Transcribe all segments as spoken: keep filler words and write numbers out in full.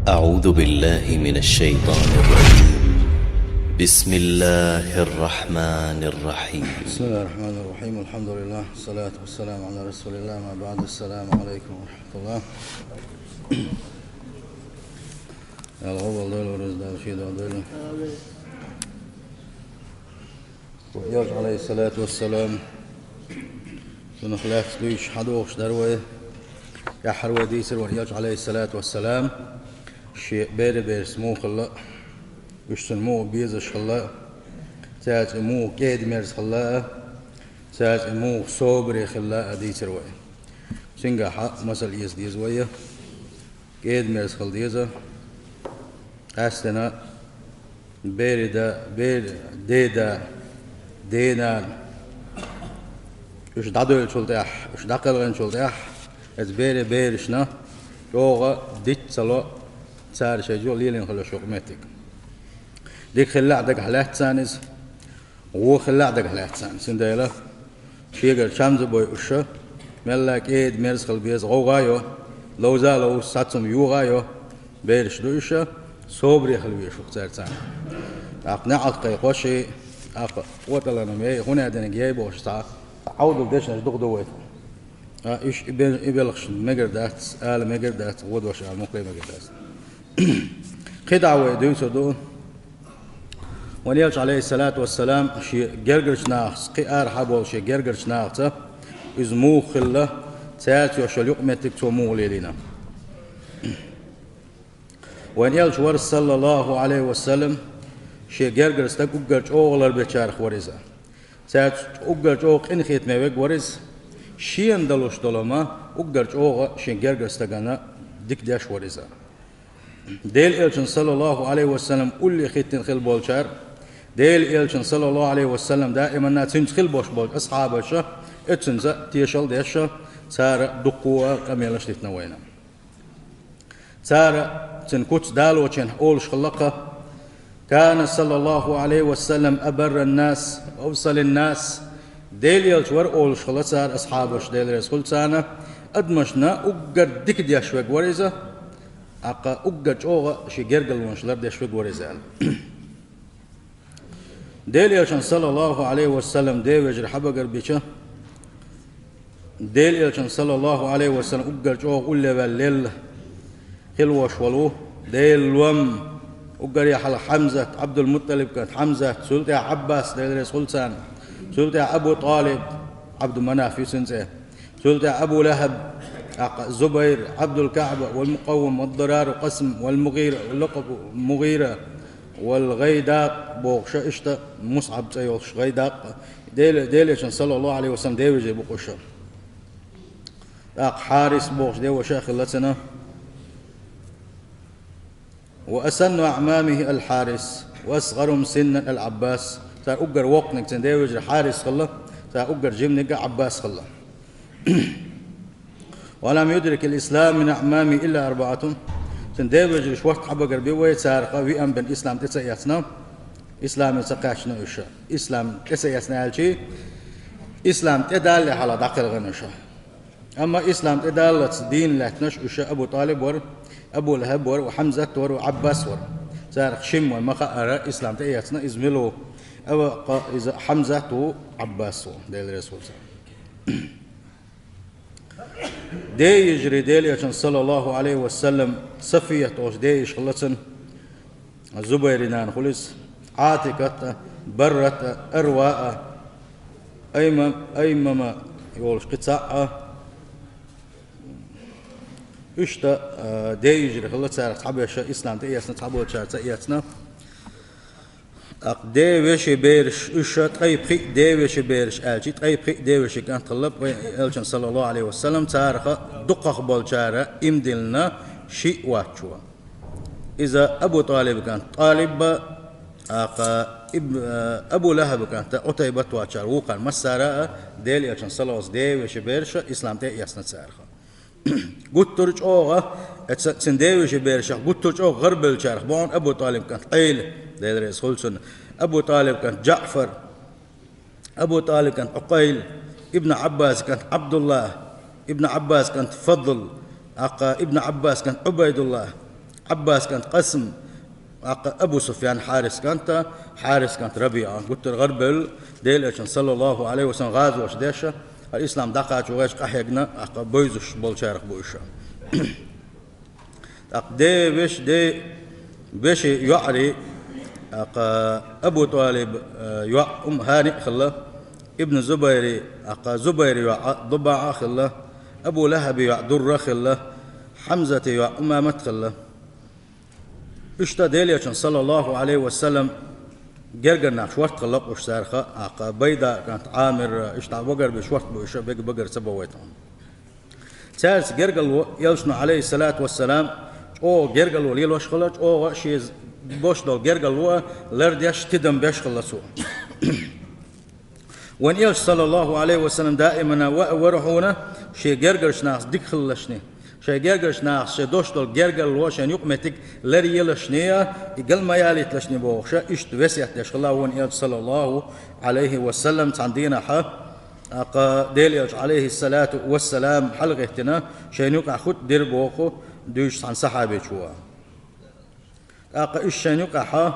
أعوذ بالله من الشيطان الرجيم. بسم الله الرحمن الرحيم. بسم الله الرحمن الرحيم. الحمد لله. والصلاة والسلام على رسول الله. ما بعد. السلام عليكم ورحمة الله. Дала къобалдойла, Дала шен дуьхьа дойла. Элча, алейхиссалату вассалам, цунах лаьцна дуьйцуш хьадохуш дара вай, тӀаьххьара вай дийцар вайн Элча, алейхиссалату вассалам, шен берийн берашца муха хилла, уьш цунна муха безаш хилла, цаьрца муха кӀеда-мерза хилла, цаьрца муха собаре хилла а дийцар вай. Цуьнгахь масал эца деза вай, кӀеда-мерза хила деза. Къаьстина берийн да, берийн ден да, ден нана, уьш дӀадевллачул тӀаьхьа, уьш дӀакхелхинчул тӀаьхьа, оцу берийн берашна чӀогӀа диц ца ло цара шайн чу лелийна хилла шух меттиг. Дика хилла а дагахь лаьтта царна иза, вон хилла а дагахь лаьтта царна. Цундела шегара чам ца бой уьш, мелла кӀеда-мерза хила беза, гӀовгӀа а йо, ловза а ловза, сацам юха а йо, бераш ду уьш, собаре хила веза шух цаьрца. ТӀаккха неӀалт кхайкхош, тӀаккха къотӀалан ма яй, хӀунда аьлла динарг яй бохуш цхьа Ӏовдал дешнаш дукха ду вай. А, уьш и бел-, и белхаш мегар дац, ала мегар дац, вон дош ала муххале мегар дац. КхидӀа вай дуьйцур ду. Вайн Элча, алейхиссалату вассалам, шен гергарчу нахаца, кхин арахьа болу шен гергарчу нахаца, иза муха хилла, цаьрца йолу юкъаметтиг цо муха лелийна. Вайн Элча вара, саллаллаху алейхи ва саллам, шен гергара стаг уггар чӀогӀа ларбечарах вара иза. Цаьрца уггар чӀогӀа къинхетаме верг вара иза. Шена далуш долу ма уггар чӀогӀа шен гергара стагана дика деш вара иза. Делан Элчанна, саллаллаху алейхи ва саллам, уллехь хӀиттина хилла болчара, Делан Элчанна, саллаллаху алейхи ва саллам, даиманна цуьнца хилла болуш болчу асхьабаша, оцуьнца тешалла деш, цара дуккха а къамелаш дитина вайна. Цара цуьнан куц далочехь олуш хилла-кх: «Кана, саллаллаху алейхи ва саллам, абарран-нас, авсалан-нас». Делан Элча вара олуш хилла цара, асхьабаша, Дела реза хуьлда царна, адамашна уггар дика деш верг вара иза, тӀаккха уггар чӀогӀа шен гергарлонаш лардеш верг вара иза аьлла. Делан Элчанна, саллаллаху алейхи ва саллам, ден вежарий хьабагар бича, Делан Элчанна, саллаллаху алейхи ва саллам, уггар чӀогӀа улле ваьлла лелла хилла волуш волу, Делан лом, уггаре хьалха Хьамзат, Ӏабдул-Мутталиб кӀант Хьамзат, цул тӀаьхьа Ӏаббас, Дела реза хуьлда царна, цул тӀаьхьа Абу ТӀалиб, Ӏабду-Манаф ю цуьнан цӀе, цул тӀаьхьа Абу-ЛахӀаб, тӀаккха Зубайр, Ӏабдул-КаӀба, вал-Мукъаввам, вад-Дарар, Къасм, вал-МугӀира, вал-Лакъаб МугӀира, вал-ГӀайдакъ бохуш, иштта МусӀаб цӀе йолуш ГӀайдакъ, Дела, Делан Элчанна, саллаллаху алейхи ва саллам, ден вежарий бу-кх уьш. ТӀаккха Хьарис бохуш ден ваша а хилла цуьнан. «Ва асанну аӀмамихи аль-Хьарис, ва асгӀаругӀум синнан аль-Ӏаббас». Цара уггар воккханиг цуьнан ден вежарий Хьарис хилла, цара уггар жиманиг Ӏаббас хилла. «Ва лам юдрик аль-ислам мин аӀмамихи илла арбаӀатун». Цуьнан ден вежарий шортта хьабагар бу вай, царах виъ бен ислам тӀе ца эцна, исламе ца кхаьчна уьш. Ислам тӀе ца эцна аьлча, ислам тӀедалале хьалха дӀакхелхина уьш. Амма ислам тӀедаллалц дийна лаьттинарш уьш Абу ТӀалиб вара, Абу ЛахӀаб вара, Хьамзат вара, Ӏаббас вара. Царах шимма вайна ма хаъара, ислам тӀеэцна иза мила ву. Ава-кх иза Хьамзат ву, Ӏаббас ву, Дела реза хуьлда царна. Ден йижарий Делан Элчанна, саллаллаху алейхи ва саллам, Сафият олуш ден йиша хилла цуьнан. Зубайран нана хуьлу иза, Ӏатикат а, Баррат а, Арва а, Айма-, Аймама йолуш кхин цхьаъ а. Иштта, а, ден йижарий хилла, царах цхьаберш ислам тӀеэцна, цхьаболчара ца эцна. ТӀаккха ден вешин бераш, уьш ткъе пхиъ ден вешин бераш аьлча, ткъе пхиъ ден вешин кӀант хилла вайн Элчанна, саллаллаху алейхи ва саллам, царах дукхахболчара иман диллина шиъ воцчо. Иза Абу ТӀалибан кӀант ТӀалиб а, тӀаккха иб-, э, Абу ЛахӀабан кӀант Ӏутайбат а воцчара вукхарна массара а Делан Элчанна, саллаллаху алейхи ва саллам, ден вешин бераш ислам тӀеэцна царах. Гуттар а чӀогӀа, э, ца-, цуьнан ден вешин берашах гуттар а чӀогӀа гӀарабевллачарах бу хьуна Абу ТӀалибан кӀант Ӏийла, Дела реза хуьлда цунна, Абу ТӀалибан кӀант ДжаӀфар, Абу ТӀалибан кӀант Ӏукъайл, Ибн Ӏаббасан кӀант Ӏабдулла, Ибн Ӏаббасан кӀант Фадл, тӀаккха Ибн Ӏаббасан кӀант Ӏубайдулла, Ӏаббас кӀант Къасм, тӀаккха Абу Суфьян Хьарис кӀант, Хьарис кӀант РабиӀа. Гуттар гӀарбевлла, Делан Элчанна, саллаллахӀу Ӏалайхи ва саллам, гӀазот деш, хӀара ислам дӀакхачо гӀерташ къахьегна, тӀаккха бевзаш болчарех ба уж. ТӀаккха ден веший, ден веший йоӀарий, тӀаккха Абу ТӀалиба, э, йоӀ Умму ХӀани а хилла, Ибн Зубайра, тӀаккха Зубайра йоӀ ДубаӀа а хилла, Абу ЛахӀаба йоӀ Дурра а хилла, Хьамзата йоӀ Умамат а хилла. Иштта Делан Элчанна, саллаллахӀу Ӏалайхи ва саллам, гергара нах шортта хилла-кх уж царех, тӀаккха Байда кӀант Ӏамир, иштта вагар беш шортта ба уж, бега багара ца бовайта хьона. Цаьрца гергарло Элчано, Ӏалайхи ссалату вассалам, чӀогӀа гергарло лелош хилла, чӀогӀа шен бош долу гергарло лардеш, тидам беш хилла цо. Вайн Элча, саллаллахӀу Ӏалайхи ва саллам, даимана ваь вара хьуна шен гергарчу нахаца дика хилалашний, шайн гергарчу нахаца шайн дош долу гергарло, шайн юкъаметтиг ларъелашний, и гал ма ялийталашний бохуш, иштта весет деш хилла вайн Элча, саллаллахӀу Ӏалайхи ва саллам, цхьана дийнахьа, тӀаккха Делан Элча, Ӏалайхи ссалату вассалам, хьалагӀеттина, шайна юкъахь хутӀа дира боху дуьйцучу цхьана сахьабичо. ТӀаккха уьш шайна юкъахьа,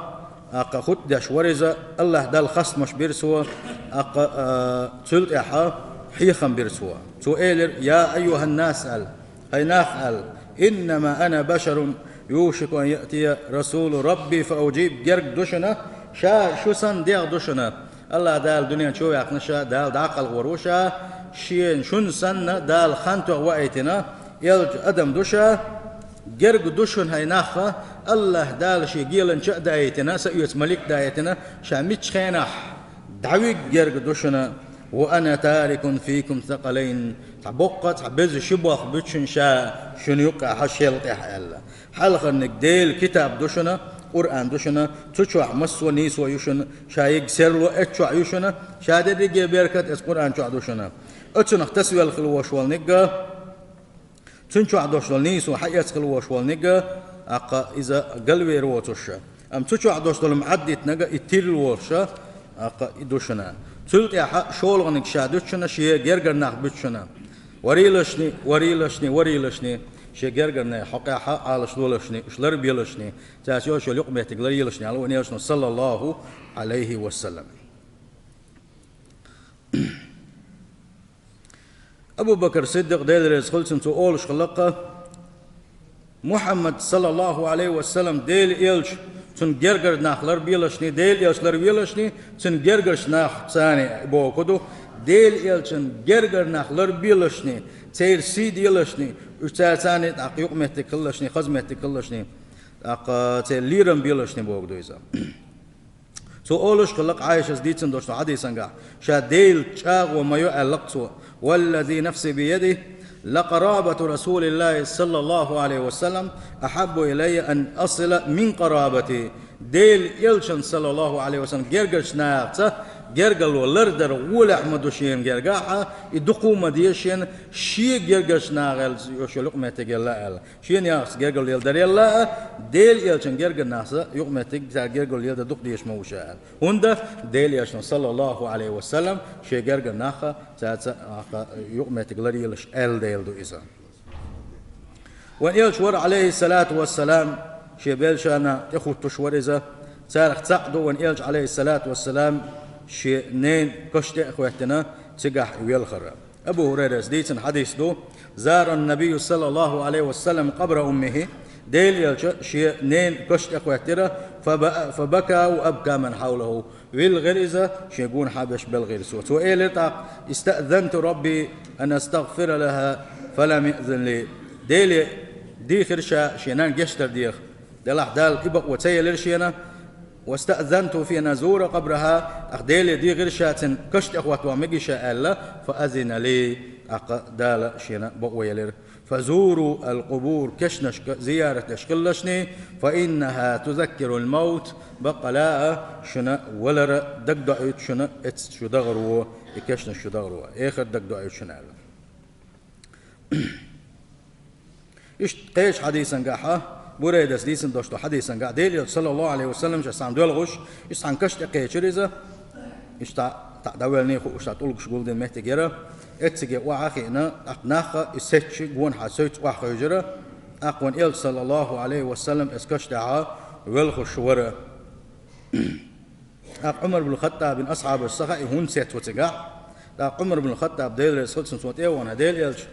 тӀаккха хутӀа деш вара иза, АллахӀ Далла хастамаш бира цо, тӀаккха, а, цул тӀаьхьа хьехам бира цо. Цо элира: «Я айюхӀан-нас», аьлла, хӀай нах, аьлла, «иннама ана башарун юшику ан яътияни расулу рабби фа уджиба», герга ду шуна, ша шу санна дегӀ ду шуна. АллахӀ Дала дуьнен чу ваьккхина ша, Дала дӀакхалхор ву ша, шен шун санна Дала хан тоьхна ваийтина, элча адам ду ша, герга ду шуна, хӀай нах, АллахӀ Дала шен геланча а даийтина, са оьцу малик а даийтина, ша миччу хенахь дӀавига герга ду шуна, «ва ана тарикун фикум сакъалайн», цхьа боккха, цхьа беза ши болх буьту шуна ша шуна юккъехьа шел тӀехь аьлла. Хьалхарниг Делан китаб ду шуна, Къуръан ду шуна, цу чохь массо а нийсо ю шуна, ша йига серло эцу чохь ю шуна, ша дерриге беркат эцу Къуръан чохь ду шуна. Оцунах тасавелла хила вош волниг а, цун чохь дош долу нийсо хьаэца хила вош волниг а, тӀаккха иза галвер воцуш. Амма цу чохь дош долу ма Ӏаддитниг а и тилла вош, тӀаккха и ду шуна. Цул тӀаьхьа шолгӀаниг ша дуьту шуна, шен гергара нах буьту шуна. Варийлашний, варийлашний, варийлашний, шен гергарнийн хьокъехьа Ӏалаш лолашний, уьш ларбелашний, цаьрца йолу юкъаметтиг ларъелашний, аьлла вайн Элчано, саллаллахӀу Ӏалайхи ва саллам. Абу Бакр Сиддикъ, Дела реза хуьлда цунна, цо олуш хилла-кх: Мухьаммад, саллаллахӀу Ӏалайхи ва саллам, Делан Элча, цуьнан гергара нах ларбелашний, Делан Элча ларвелашний, цуьнан гергарчу нахаца царний бохург ду, Делан Элчан гергара нах ларбелашний, церан сий делашний, уьш цаьрца царний тӀаккха юкъаметтиг хилалашний, хазаметтиг хилалашний, тӀаккха церан лерам белашний бохург ду иза. Цо олуш хилла-кх Ӏайшас дийцина долчу хьадисангахь, ша Делан чӀагӀо ма йо аьлла-кх цо: «Валлази нафси биядихӀ, лакъарабату расулиллахӀи, саллаллахӀу Ӏалайхи ва саллам, ахьаббу илаййа ан асила мин къарабати». Делан Элчан, саллаллахӀу Ӏалайхи ва саллам, гергарчу нахаца гергарло лардар гӀолехь ма ду шена гергахьа, и дукха ма деза шена, шен гергарчу нахал йолуш йолу юкъаметтиг елла аьлла. Шена яхаца гергарло леладар елла а, Делан Элчан гергара нахаца юкъаметтиг, цара гергарло леладар дукха дезаш ма ву ша аьлла. ХӀунда Делан Элчано, саллаллахӀу Ӏалайхи ва саллам, шен гергара нахаца цаьрца юкъаметтиг ларъелаш аьлла дела ду иза. Вайн Элча вара, Ӏалайхи ссалату вассалам, шен белшана тӀехӀуттуш вара иза. Царах цхьаъ ду вайн Элча, Ӏалайхи ссалату вассалам, шен ненан каш тӀе а хӀоьттина, цигахь велхара. Абу ХӀурайрас дийцина хьадис ду: «Зара ан-набийю, саллаллахӀу Ӏалайхи ва саллам, къабра уммихӀ», Делан Элча шен ненан каш тӀе хӀоьттира, «фа ба-, фа бака ва абка ман хьавлахӀу». ВилгӀира иза, шен гонахьа берш белхийра цо. Цо элира тӀаккха: «Истаъзанту рабби ан астагъфира лахӀа, фа лам яъзан ли». Деле дийхира ша шен нанна гечдар деха. Делахь Дала и бакъо ца елира шена. «Вастаъзанту фи ан азура къабрахӀа», тӀаккха Деле дийхира ша цуьнан каш тӀе хӀоттаван мегий ша аьлла, «фа азина ли», тӀаккха Дала шена бакъо елира. «Фазуру ал-къубур», кешнашка зиярат деш хилалашний, «фа иннахӀа тузаккирул мавт», баккъала а шуна валар дагадоуьйту шуна, эццахь шу дахаро, и кешнаш шу дахаро, эхарт дагадоуьйту шуна аьлла. Иштта кхечу хьадисангахьа, Бурайдас дийцина долуш долу хьадисангахь, Делан Элча, саллаллахӀу Ӏалайхи ва саллам, ша цхьаьна доьлхуш, иза цхьаьна каш тӀе кхечира иза, иштта, тӀе дӀавелланий хууш, тӀулгаш гулдина меттиг яра, эцциге охьа а хиъна, тӀаккха нах а и сецча, гонахьа соьца охьахевшира, ТӀаккха вайн Элча, саллаллаху Ӏалайхи ва саллам, эцу каш тӀехьа велхаш вара. ТӀаккха Ӏумар бин Хаттабин асхьабаш ца хаьий, хӀунда сецву цигахь. ТӀаккха Ӏумар бин Хаттаб, Дела реза хилва цунна, цо тӀе а вахана: «Дела Элча,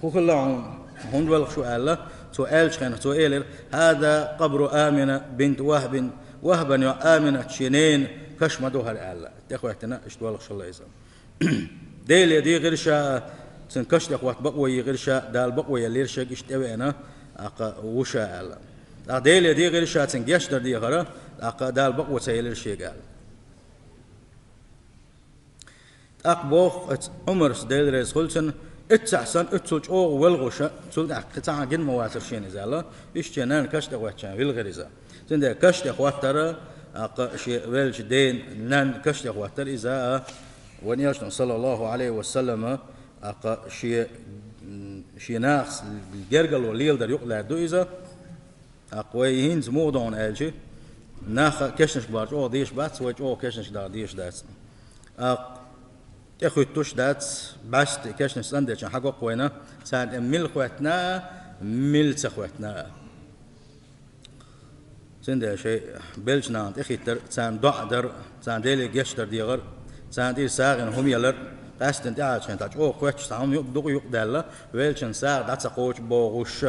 хӀун хилла хьуна, хӀунда велхаш ву?» аьлла. Цо аьлча хенахь, цо элира: «ХӀаза къабру Амина бинт Вахьбин, Вахьбан йоӀ Аминат шен ненан каш ма ду хӀара», аьлла. ТӀехӀоьттина, иштта велхаш хилла иза. Деле дийгӀира ша, цуьнан каш тӀе хӀотта бакъо йийгӀира ша, Дала бакъо еллера шега, иштта тӀевеана, тӀаккха ву ша аьлла. ТӀаккха Деле дийгӀира ша, цуьнан гечдар дехара, тӀаккха Дала бакъо ца еллера шега аьлла. ТӀаккха боху оцу Ӏумарс, Дела реза хилва цунна, иццахь санна, уьццул чӀогӀа велхаш, цул тӀаьхьа кхин цхьа а гина ма вацара шена иза аьлла, иштта шен нанна каш тӀе хӀоьттича велхира иза. Цундела каш тӀе хӀоттар, тӀаккха шен веллачу ден нанна каш тӀе хӀоттар иза, а, вайн Элчано, саллаллаху Ӏалайхи ва саллам, тӀаккха шен, м, шен нахаца гергарло леладар юкъалаьрда ду иза. ТӀаккха вай хӀинца муха ду хьуна аьлча, нах кешнашка бахар чӀогӀа дезаш бац, вай чӀогӀа кешнашка дахар дезаш дац. ТӀаккха тӀехуьттуш дац, бӀаьсти кешнаш цӀанделча хьагу-кх вайна, царна тӀе мила хӀоьттина а, мила ца хӀоьттина а. Цундела шайн беллачу нахана тӀехӀиттар, царна доӀа дар, царна Деле гечдар дехар, царна тӀера сагӀина хӀума ялар, къаьсттина тӀаьхьарчу хенахь чӀогӀа кхоьттуш цхьа хӀума юкъ-, дукъ юкъадаьлла, веллачун сагӀа дӀа ца кхочу бохуш.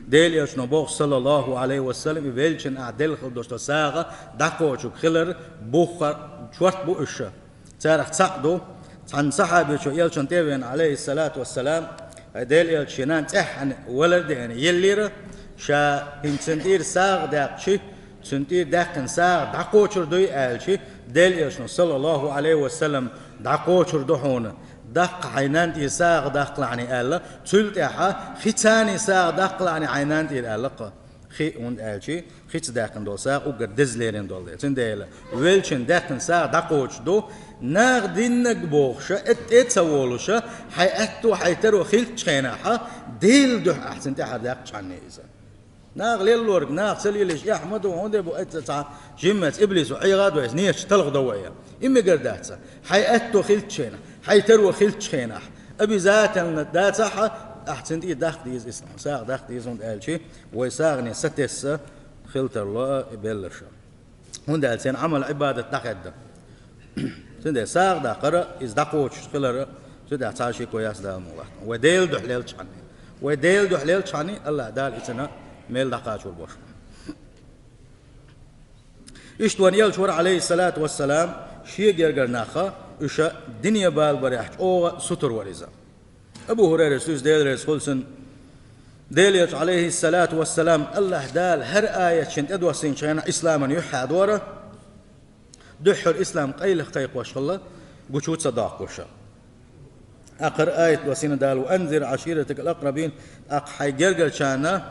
Делан Элчано боху, саллаллаху Ӏалайхи ва саллам, и веллачун ахь делла хила долуш долу сагӀа дӀакхочург хилар буххьара чорт бу уьш. Царах цхьаъ ду, цхьана сахьабичо Элчанна тӀе а веана, Ӏалайхиссалату вассалам, хӀай Делан Элча, шен нана цӀеххьана валар а деана еллера, ша хӀинца цунна тӀера сагӀа даьккхича, цунна тӀера даьккхина сагӀа дӀакхочур дуй аьлча, Делан Элчано, саллаллаху Ӏалайхи ва саллам, дӀакхочур ду хьуна, даккха хьайн нанна тӀера сагӀа даккхалахьний аьлла, цул тӀаьхьа хи царний сагӀа даккхалахьний хьайн нанна тӀера аьлла-кх. Хи, хӀунда аьлча хи ца даьккхина долу сагӀа уггар деза лерина долу дела. Цундела веллачун даьккхина сагӀа дӀакхочуш ду, наха диннарг бохуш, тӀе а ца волуш, хьайн аьтто, хьайн таро хилчу хенахь, Делан дуьхьа ахь цунна тӀаьхьара даьккхичхьаний иза. Наха леллорг, наха ца лелийча эхь ма ду, хӀунда бу, оцу цхьа жиммаца иблисо ӀегӀа а дойъуш, нехачу талхадо вай. И мегар дац, хьайн аьтто хилчу хенахь, хьайн таро хилчу хенахь, обязательно дацахь, ахь цунна тӀера даккха деза иза, сагӀа даккха деза, хӀунда аьлча вай сагӀане сатесса хила тарло и белларш. ХӀунда аьлча церан Ӏамал-Ӏибадат дӀахедда. Цундела сагӀа даккхар а, иза дӀакхочуш хилар а, цу тӀехь цхьа а шеко яц, Дала мукъ лахь. Вай Делан дуьхьа лелчхьаний, вай Делан дуьхьа лелчхьаний, АллахӀ Дала и цунна мел дӀакхачор бу уьш. Иштта вайн Элча вара, Ӏалайхиссалату вассалам, шен гергара нах, уьш дине балабарехь чӀогӀа сутара вара иза. Абу ХӀурайрас дуьйцу, Дела реза хилва цунна, Делан Элча, Ӏалайхиссалату вассалам, АллахӀ Дала хӀара аят шена тӀедоссийначу хенахь исламан юьххьехь дора, дуьххьара ислам къайлаха кхайкхош хилла, гучу ца доккхуш. ТӀаккха хӀара аят доссийна Дала: «Ва анзир Ӏаширатакал акрабин», тӀаккха хьайн гергарчарна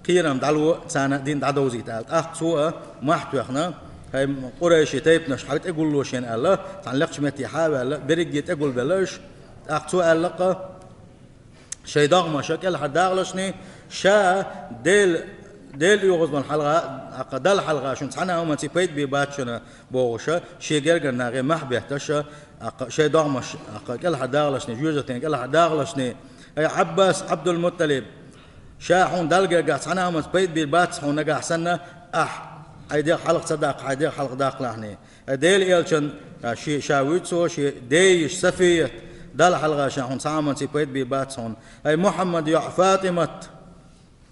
кхерам дӀало, царна дин дӀадовзийта аьлла. ТӀаккха цо а мохь тоьхна, хӀай Къурайши тайпанаш, хьайга тӀегулло шена аьлла, цхьана лекхачу метте хьа а ваьлла, берриге тӀегулбелла уьш. ТӀаккха цо аьлла-кх, шайн догӀмаша кӀелхьардахалашний, ша Дел-, Делан оьгӀазлон хьалха, тӀаккха Далла хьалха шуна цхьана а хӀуманций пайда бен бац шуна бохуша, шен гергара нахе мохь бетташа, тӀаккха шайн догӀмаш, тӀаккха кӀелхьардахалашний, жоьжахатина кӀелхьардахалашний, хӀай Ӏаббас, Ӏабдулмутталиб, ша хьуна Далла гергахь цхьана а хӀуманца пайда бен бац хьуна нагахь санна, ахь хьайн дегӀ хьалха ца даккха, хьайн дегӀ хьалха даккхалахьний. Хьайн Делан Элчан, а, ши-, ша вуьйцу цо, шен дейиша Сафият, Далла хьалха ша хьуна цхьа а хӀуманций пайда бен бац хьуна. Хьайн Мухьаммад йоӀ Фатимат,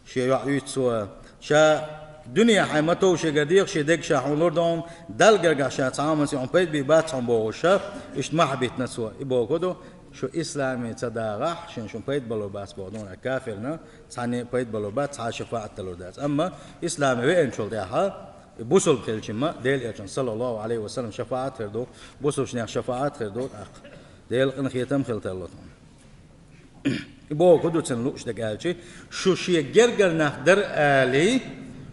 шен йоӀ вуьйцу цо, ша дуьне хьайн ма товшийгара деха, шен дег ша хьуна лур ду хьуна, Далла гергахь ша цхьа а хӀуманций хьуна пайда бен бац хьуна бохуша, иштта мохь а биттина цо. И бохург ду, шу исламе ца дагӀахь, шен шуна пайда балур бац бохург ду, кафирна цхьанне а пайда балур бац, цхьа а шафаӀат далур дац. Амма исламе веанчул тӀаьхьа, и бусулба хилча-м, Делан Элчан, саллаллаху Ӏалайхи ва саллам, шафаӀат хир ду, бусулбачу нехан шафаӀат хир ду, тӀаккха Делан къинхетам хила тарло тхуна. И бохург хӀун ду цуьнан лууш дерг аьлча, шу шен гергара нах дара алий,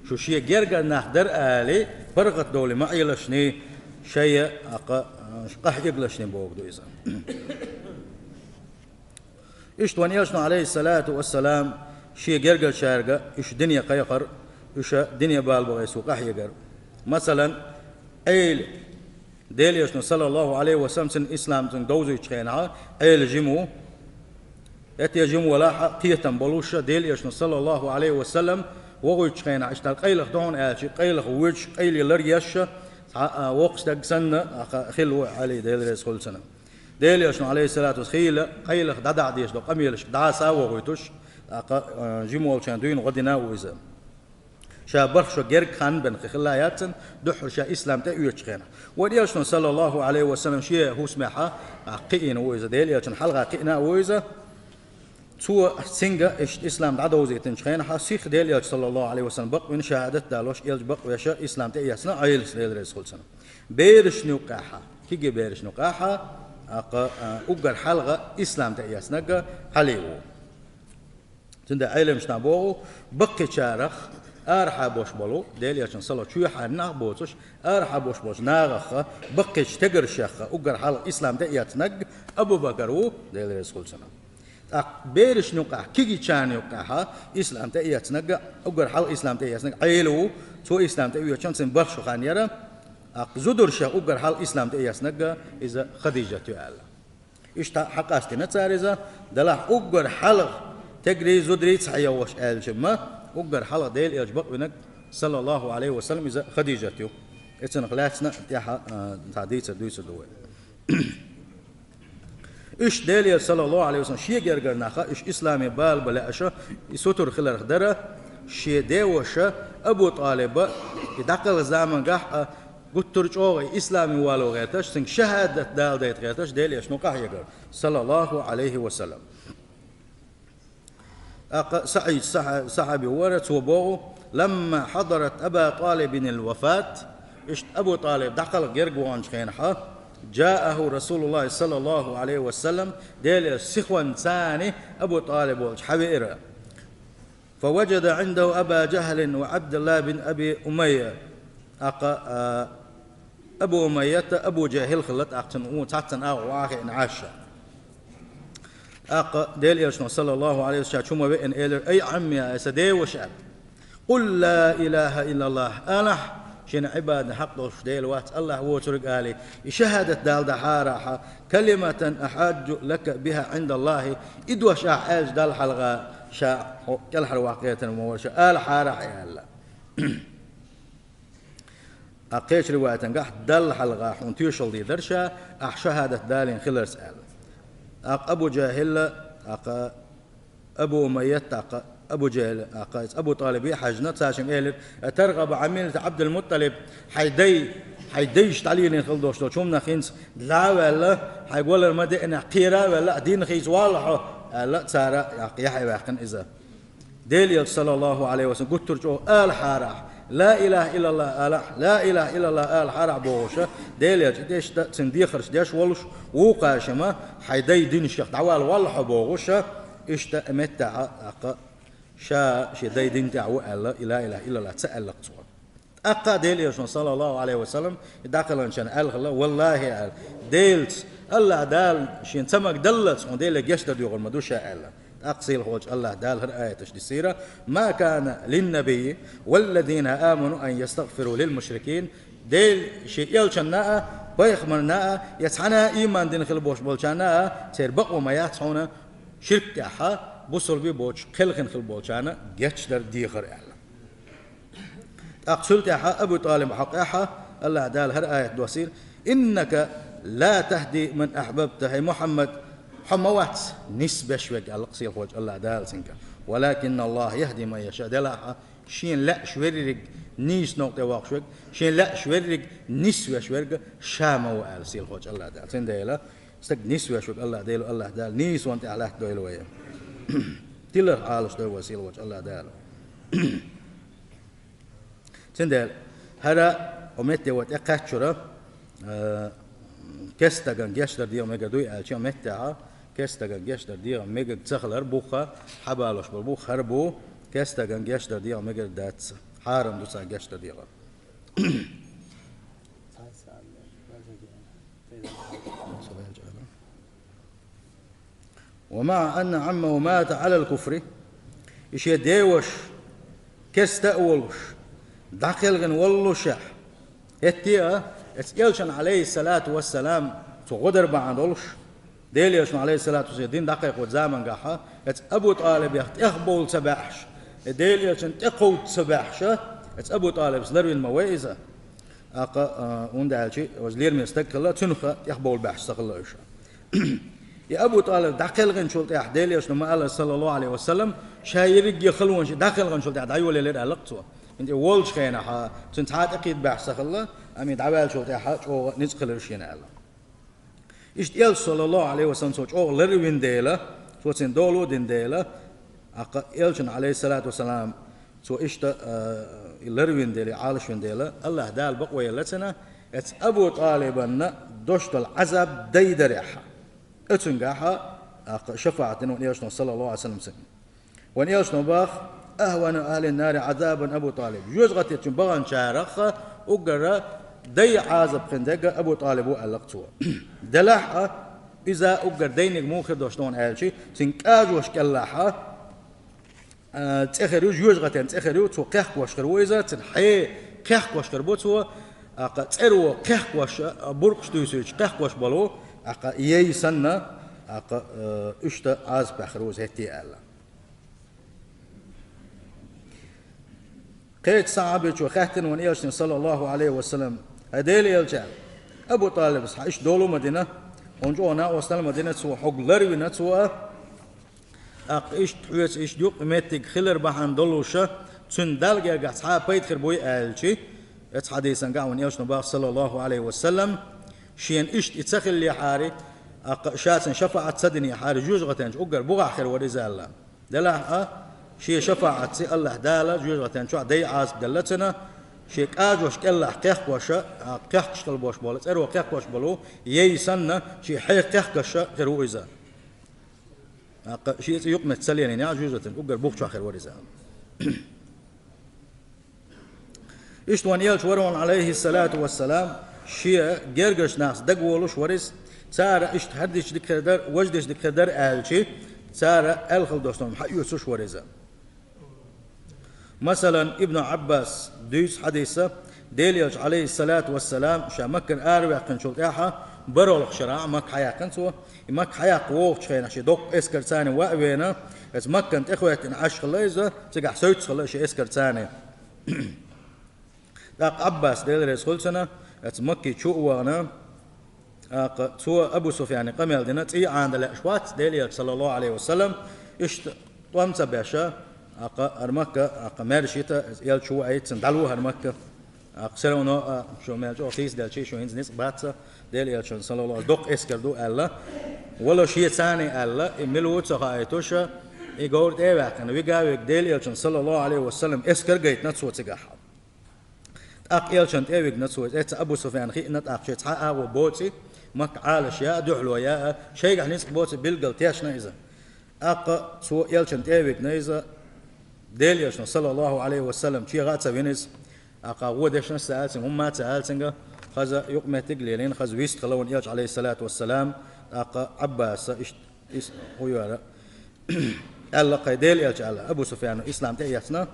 шу шен гергара нах дара алий, паргӀатдовлий ма Ӏелашний, шайна, тӀаккха, къахьегалашний бохург ду иза. Иштта вайн Элчано, Ӏалайхиссалату вассалам, шен гергарчаьрга уьш дине кхайкхар, уьш дине балабахе цо къахьегар. Масалан, Ӏела, Делан Элчано, саллаллаху Ӏалайхи ва саллам, цуьнан ислам цуьнга довзуьйтучу хенахь, Ӏела жима ву, ХӀетте жима валахь а, кхетам болуш а, Делан Элчано, саллаллаху Ӏалайхи ва саллам, вогӀуьйтучу хенахь, иштта къайлаха ду хьуна аьлча, къайлаха воьдуш, къайле ларъеш а, цхьа а воккхачу стаг санна, аха, хилла ву Ӏали, Дела реза хуьлда цунна. Делан Элчано, Ӏалайхиссалату вассалам, хийла къайлаха дӀадахьа дезаш долу къамелашка дӀасавогӀуьйтуш, аха, а, жима волчарна дуьйна гӀо дина а ву иза. Ша барх шо герга хан бен кхин хилла яццан, дуьххьара ша ислам тӀе оьцучу хенахь. Вайн Элчано, саллаллаху Ӏалайхи ва саллам, шен хӀусамехь а кхиийна ву иза, Делан Элчанна хьалха кхиъна а ву иза. Цо, цуьнга иштта ислам дӀадовзийтинчу хенахь, сиха Делан Элча, саллаллаху Ӏалайхи ва саллам, бакъвина, шахӀадат далош, Элча бакъвеш, ислам тӀеэцна Ӏелас, Дела реза хуьлда цунна. Берашна юккъехь а, кегий берашна юккъехь а, аха, а, уггар хьалха ислам тӀеэцнарг Ӏали ву. Цундела Ӏеламнаха боху, баккхийчарах арахьа бош болу, Делан Элчанна салам чоьхьарна нах боцуш, арахьа бош болчу нахах а, баккхийчу стегаршех а уггар хьалха ислам тӀеэцнарг Абу Бакар ву, Дела реза хуьлда цунна. ТӀаккха берашна юккъехь, кегийчарна юккъехь а ислам тӀеэцнарг, уггар хьалха ислам тӀеэцнарг Ӏели ву, цо ислам тӀеоьцучунна цуьнан барх шо хан яра, тӀаккха зударшех уггар хьалха ислам тӀеэцнарг иза Хадижат ю аьлла. Иштта хьакъастийна цара иза, делахь уггар хьалха стегарий, зударий ца хьегӀош аьлча ма, уггар хьалха Делан Элча бакъвинарг, саллаллаху Ӏалайхи ва саллам, иза Хадижат ю. Эцунах лаьцна тӀехь, а, цхьа дийцар дуьйцур ду вай. Иштта Делан Элча, саллаллаху Ӏалайхи ва саллам, шен гергара нах а, уьш исламе бала бан лаьаш а, и сутара хиларх дара, шен деваша Абу ТӀалиба, и дӀакхалхачу заманахь а, гуттар а чӀогӀа и исламе вало гӀерташ, цуьнга шахӀадат даладайта гӀерташ, Делан Элчано къахьегар, саллаллаху Ӏалайхи ва саллам. ТӀаккха СаӀид сахьа-, сахьаби вара, цо боху: «Ламма хьадарат Аба ТӀалибин ал-вафат», иштта Абу ТӀалиб дӀакхалха герга ваханчу хенахь, «джааху Расулуллахи саллаллаху Ӏалайхи ва саллам», Делан Элча сихонца Абу ТӀалиб волчу хьавеара. «Фаваджада Ӏиндаху Аба Джахлин ва Ӏабдулла бин Аби Умайя». ТӀаккха, а, Абу Умайят а, Абу Джахл хилла тӀаккха цунна, цхьаццанна агӀор ваха хиъна Ӏаш. ТӀаккха Делан Элчано, саллаллаху Ӏалайхи ва саллам, ша чу ма веана, элира: «Ай Ӏамми, ай сан деваша, къул ла илаха иллаллах, алахь, шена Ӏибадат хьакъ долуш Дела вац, АллахӀ воцург алий, и шахӀадат даладахьара ахьа, калиматан ахьаджу лака биха Ӏиндаллахи, и дош ахь аьлча Далла хьалха ша хьо кӀелхьарваккха гӀертар ма вара ша, алахьара ахьа», аьлла. ТӀаккха кхечу риваятангахь, Далла хьалха хьуна тоьшалла дийр дара ша, ахь шахӀадат далийна хиларца аьлла. ТӀаккха Абу Джахилла, тӀаккха Абу Умайят, тӀаккха Абу Джахил, тӀаккха иза Абу ТӀалибе хьаьжна, цаьршимма элира: «АтаргӀабу Ӏан миллати Ӏабдул-МуттӀалиб, хьайн дай, хьайн дайша дӀалелийна хила долуш долчу хӀуманах хӀинца дӀа а ваьлла, хьайга валар ма деана, кхера а ваьлла, дин хийца валла хьо», аьлла, цара, тӀаккха яхь а ваьккхина иза. Делан Элча, саллаллаху Ӏалайхи ва саллам, гуттар а чӀогӀа алахьара ахь, ла илаха иллаллах алахь, ла илаха иллаллах алахьара ахь бохуша, Делан Элча, иштта цуьнан дехарш деш волуш, вукхаршимма хьайн дай динашках дӀавала валла хьо бохуша, иштта меттахьа, тӀаккха ша шен дай дин тӀехь ву аьлла, и ла илаха иллаллах ца аьллакх цо. ТӀаккха Делан Элчано, саллаллаху Ӏалайхи ва саллам, и дӀакхалханчарна аьлла хилла: «Валлахи, — аьлла, — Делаца, АллахӀ Дала шена ца магадаллалц хьуна Деле гечдар доьхур ма ду ша», — аьлла. ТӀаккха сийлахьволчу АллахӀ Дала хӀара аяташ диссийра: «Ма кана линнабийи валлазина аману ан ястагъфиру лилмушрикин». Дела шен Элчанна а, пайхамарна а, я цхьана а ийман дина хила болуш болчарна а, церан бакъо ма яц хьуна, ширк тӀехьа бусулба боцуш кхелхина хила болчарна гечдар дехар аьлла. ТӀаккха цул тӀаьхьа Абу ТӀалиб хьокъехьа АллахӀ Дала хӀара аят доссийра: «Иннака ла тахди ман ахьбабта», хӀай Мухьаммад, хьо ма вац нис беш верг, аьлла сийлахьволчу АллахӀ Дала цуьнга. «Валакинна АллахӀа яхди ман яша», делахь а, шена лаьаш верриг нийса новкъа тӀе воккхуш верг, шена лаьаш верриг нис веш верг ша ма ву, аьлла сийлахьволчу АллахӀ Дала. Цундела стаг нис веш верг АллахӀ Дела, АллахӀ Дала нийсонан тӀехь латтадойла вай. Тиларх Ӏалашдойла вай сийлахьволчу АллахӀ Дала. Цундела хӀара, о метте вай тӀекхаьччура, э, кестаган гечдар дегӀан мегар дуй аьлча, о меттехьа кестаган гечдар дегӀан мегар ца хилар бухха, хьабалош болу бух хӀара бу, кестаган гечдар дегӀан мегар дац, хьарам ду цхьа гечдар дегӀан. «Ва маъа анна Ӏаммаху мата Ӏалал куфри», и шен деваш керста а волуш, дӀакхелхина воллушехь, хӀетте а, эцу Элчан, Ӏалайхиссалату вассалам, цо гӀо дар бахьана долуш, Делан Элчан, Ӏалайхиссалату вассалам, дин дӀакхайкхочу замангахьа, Эцу Абу ТӀалибех тӀехбовла ца баьхьаш, э, Делан Элчанна тӀекховда ца баьхьаш, эцу Абу ТӀалибас ларвина ма вай иза. ТӀаккха, а, хӀунда аьлча, важа лераме стаг хилла, цунах тӀехбовла баьхьаш ца хилла уьш. И Абу ТӀалиб дӀакхелхинчул тӀехьа, Делан Элчано ма-аллара, саллаллаху Ӏалайхи ва саллам, ша ерриге халонаш дӀакхелхинчул тӀехьа дӀайолаелира аьлла-кх цо. ХӀунда аьлча волчу хенахь цунна цхьа а тӀекхийда баьхьаш ца хилла, амма и дӀаваьллачул тӀехьа чӀогӀа ницкъ хилира шена аьлла. Иштта Элча, саллаллаху Ӏалайхи ва саллам, цо чӀогӀа ларвина дела, цо цунна дола дина дела, тӀаккха Элчанна, Ӏалайхиссалату вассалам, цо иштта, а, и ларвина дела, и Ӏалашвина дела, АллахӀ Дала бакъо елла цунна, эцу Абу ТӀалибанна дош долу Ӏазаб дайдарехь. Оцуьнгахь, тӀаккха шафаӀат дина вайн Элчано, саллаллаху Ӏалайхи ва саллам, цунна. Вайн Элчано боху: «أهون أهل النار عذابا أبو طالب». ЖожагӀатечун баханчарах уггар дай Ӏазап хин дерг Абу ТӀалиб ву аьлла-кх цо. Делахь а, иза уггар дайниг муха хир долуш ду аьлча, цуьнан кӀажош кӀелахь, а, цӀе хир ю, жожагӀатен цӀе хир ю, цо кхехкош хир ву иза, цуьнан хье кхехкош хир бу цо, тӀаккха цӀеро кхехкош, а, буркъаш туьйсуьйтуш кхехкош болу, тӀаккха яй санна, тӀаккха, а, иштта Ӏазапехь хир ву иза хӀетте аьлла. Кхечу сахьабичо хаьттина вайн Элчане, саллаллаху Ӏалайхи ва саллам: «ХӀай Делан Элча, Абу ТӀалибас хьан иштта дола ма дина, хьуна чӀогӀа накъостал ма дина цо, хьо ларвина цо, тӀаккха иштта хьоьца иштта юкъаметтиг хилар бахьана долуша, цуьнан Далла гергахь цхьа а пайда хир буй?» аьлча, эцу хьадисан тӀехь вайн Элчано боху, саллаллаху Ӏалайхи ва саллам, шена иштта и ца хиллехьара, тӀаккха ша цунна шафаӀат ца динехьара, жожагӀатен чу уггар бухахь хир вара иза аьлла. Делахь а, шен шафаӀатца АллахӀ Дала жожагӀатен чохь дай Ӏазап делла цунна, шен кӀажош кӀелахь кхехкоша, а, кхехкаш хила болуш болу, цӀеро кхехкош болу, яй санна, шен хье кхехкоша хир ву иза. ТӀаккха шен цӀе юкъаметтиг ца лелийнехь, жожагӀатен уггар бух чохь хир вара иза. Иштта вайн Элча вара вайн, Ӏалайхиссалату вассалам, шен гергарчу нахаца дагаволуш вара иза, цара иштта хӀара дича дика хир дара, важа дича дика хир дара аьлча, цара аьлла хала долуш долу хӀума хьаоьцуш вара иза. Масалан, Ибн Ӏаббаса дуьйцу хьадиса, Делан Элча, Ӏалайхиссалату вассалам, ша Маккара араваьккхинчул тӀаьхьа, бархӀалгӀачу шарахь Макка хьаяьккхина цо. И Макка хьаяккха вогӀучу хенахь шен доккха эскарца цхьаьна ваьа веана, эцу Маккана тӀехӀоьттина Ӏаш хилла иза, цигахь соьца хилла шен эскарца цхьаьна. ТӀаккха Ӏаббас, Дела реза хуьлда цунна, эцу Макке чу а вахана, тӀаккха цо Абу Суфьяне къамел дина, цӀий Ӏанада лаьаш вац Делан Элча, саллаллаху Ӏалайхи ва саллам, иштта тӀом ца беш, тӀаккха хӀара Макка, тӀаккха маьрша йита, Элча чу ваийта, цунна дӀалу хӀара Макка. ТӀаккха все равно, а, шу мел чӀогӀа хийцаделча, шу хӀинца ницкъ бац Делан Элчанна, саллаллаху Ӏалайхи, доккха эскар ду аьлла, вала шен царна аьлла, и мила ву ца хаийтуш, и говра тӀе а ваьккхина, вига а вига Делан Элчанна, саллаллаху Ӏалайхи ва саллам, эскар гайтина цо цигахь. ТӀаккха Элчанна тӀе а вигна цо, эцу Абу Суфьяна хиъна, тӀаккха шен цхьа агӀо боций, Макка Ӏалашъяа, дуьхьало яа, шайгахь ницкъ боций билггал тешна иза. ТӀаккха цо Элчанна тӀе а вигна иза, Делан Элчано, саллаллаху Ӏалайхи ва саллам, чегӀа а ца вина иза. ТӀаккха гӀо дешнаш а ца аьлла цуьнга, хӀумма а ца аьлла цуьнга, хаза юкъаметтиг а лелийна, хаза вист хилла вайн Элча, Ӏалайхиссалату вассалам, тӀаккха Ӏаббаса иштта, иза хӀун йора. Аьлла кхай Делан Элча аьлла, Абу Суфьяно ислам тӀе а эцна.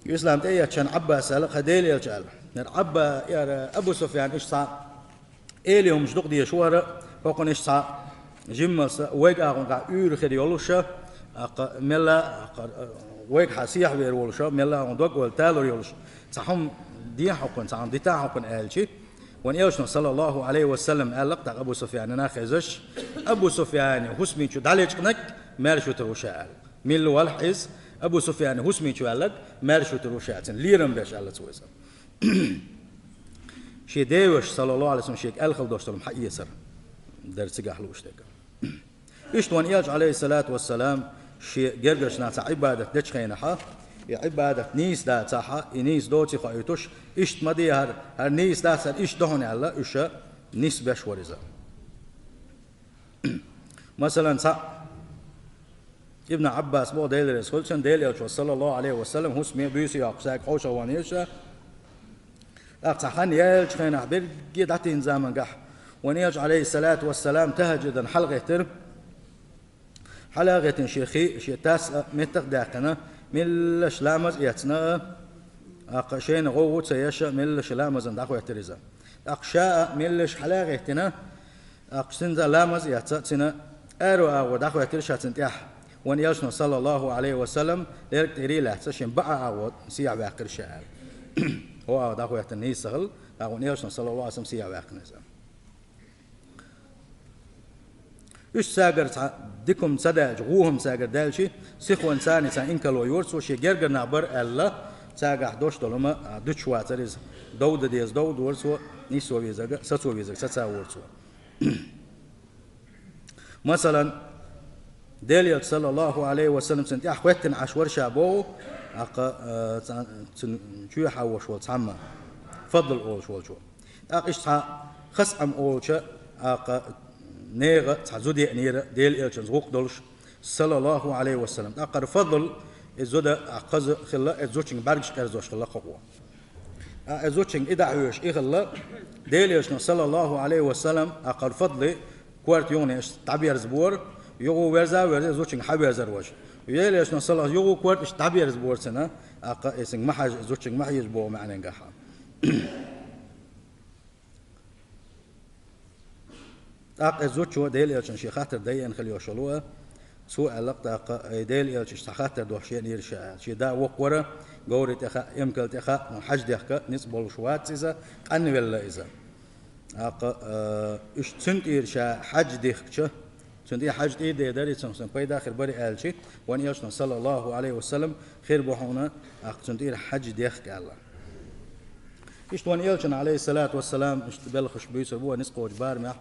Ислам тӀе а эцча Ӏаббаса аьлла кхай Делан Элча аьлла. ХӀара Ӏабба-, яра Абу Суфьян иштта цхьа элий хӀумаш дукха дезаш вара, хӀокхунна иштта цхьа жиммалса вайга агӀонгахь уьйр хир йолуша, тӀаккха мелла, тӀаккха вайгахьа сехьавер волуша, мелла агӀон дог ойла талор йолуш, цхьа хӀума дехьа хӀокхунна, цхьа хӀума дита хӀокхунна аьлча, вайн Элчано, саллаллаху Ӏалайхи ва саллам, аьлла-кх тӀаккха Абу Суфьянна хезаш, Абу Суфьяна хӀусамийн чу дӀалечкъинарг маьрша витар ву ша аьлла. Милла валахь иза, Абу Суфьяна хӀусамийн чу ваьлларг маьрша витар ву ша, цунна лерам беш аьлла цо иза. Шен деваша, саллаллаху Ӏалайхи ва саллам, шега аьлла хала долуш долу хӀума хьаэцар дара цигахь лууш дерг. Иштта вайн Элча, Ӏалайхиссалату вассалам, шен гергарчу нахаца Ӏибадат дечу хенахьа, и Ӏибадат нийса дацахьа, и нийса доций хоуьйтуш, иштта ма де хӀара, хӀара нийса дац, хӀара иштта ду хьуна аьлла, уьш нисбеш вара иза. Масалан, цхьаъ Ибн Ӏаббаса боху, Делан реза хуьлда цунна, Делан Элчано, саллаллаху Ӏалайхи ва саллам, хӀусаме буьйса йоккхуш, сага кхочуш ван еза ша. ТӀаккха цхьа хан яьллачу хенахь берриге дӀатийна замангахь, вайн Элча, Ӏалайхиссалату вассалам, тахӀажжудан хьалагӀеттира. ХьалагӀеттина шен хи а, шен тас а меттах а даьккхина, меллаша ламаз а эцна, тӀаккха шайна гӀовгӀа а ца еш, меллаша ламазан дӀахӀоьттира иза. ТӀаккха ша а меллаша хьалагӀеттина, тӀаккха цуьнца ламаз а эцна, цуьнан Аьрру агӀо дӀахӀоьттира ша цунна тӀехь, вайн элчано, саллаллахӀу Ӏалайхи ва саллам, лерг тӀера лаьцна шен баӀа агӀо сехьа ваьккхира ша аьлла. ХӀо агӀо дӀахӀоьттина нийса хилла, тӀаккха вайн элчано, саллаллахӀу Ӏалайхи ва саллам, сехьа ваьккхина иза. Уьш цаьргара цхьа дика хӀума ца даьлча, гӀо хӀума цаьргара даьлча, сихонца царна цхьа инкарло йора цо, шен гергара нах бара аьлла, цаьргахь дош долу хӀума, а, дуьтуш вацара иза. Дов дан деза дов дора цо, нийсо везарг, сацо везарг сацавора цо. Масалан, Делан элча, саллаллахӀу Ӏалайхи ва саллам, цунна тӀехь хӀоьттина Ӏаш вара ша боху, тӀаккха, а, цхьа-, цуьнан чоьхьа волуш волу цхьамма, Фадл олуш волчо. ТӀаккха иштта цхьа Хасъам олучу, тӀаккха, нехан цхьа зуда еанера Делан элчанца гӀуллакх долуш, саллаллахӀу Ӏалайхи ва саллам. ТӀаккха хӀара Фадл, и зуда, а, хаза хилла, и зудчуьнга бӀаьргаш къерзош хилла кхо къо. А, и зудчуьнга и дӀахьоьжуш и хилла, Делан элчано, саллаллахӀу Ӏалайхи ва саллам, тӀаккха хӀара Фадл корта юханехьа дӀаберзабора, юха верза а верза, и зудчуьнга хьаверзара важа. Делан элчано, саллаллахӀу, юха корта иштта дӀаберзабора цунна, тӀаккха и цуьнга ма хьажа, и зудчуьнга ма хьежа боху маьӀнехь. ТӀаккха и зудчо Делан элчанна шен хаттар дайина хилла йолуш йолу а, цо аьлла-кх тӀаккха, ай, Делан элча, иштта цхьа хаттар долуш еанера ша аьлла. Шен да воккха вара, говрий тӀе хаьа, эмкал тӀе хаьа, хьаьж дехка ницкъ болуш вац иза, къанвелла иза. ТӀаккха, а, уьш цуьнан тӀера ша хьаьж дехкича, цуьнан тӀера хьаьж тӀера дер дара, и цуьнан пайда хир бара аьлча, вайн элчано, саллаллахӀу Ӏалайхи ва саллам, хир бу хьуна, тӀаккха цуьнан тӀера хьаьж дехка аьлла. Иштта вайн элчано, Ӏалайхиссалату вассалам, иштта белхаш буьйцур бу вай ницкъ кхочу барамехь.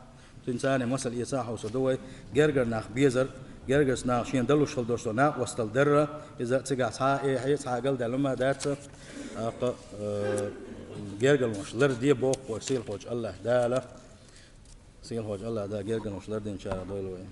Цуьнан царна масал эца хьовсур ду вай, гергара нах безар, гергарчу наха шена далуш хила долуш долу накъосталла дарра, иза цигахь цхьа а эхье, цхьа а галдаьлла хӀума дац, тӀаккха, э, гергарлонаш ларде боху вай сийлахьчу АллахӀ Дала. Сийлахьчу АллахӀ Дала гергарлонаш лардинчарах дойла вай.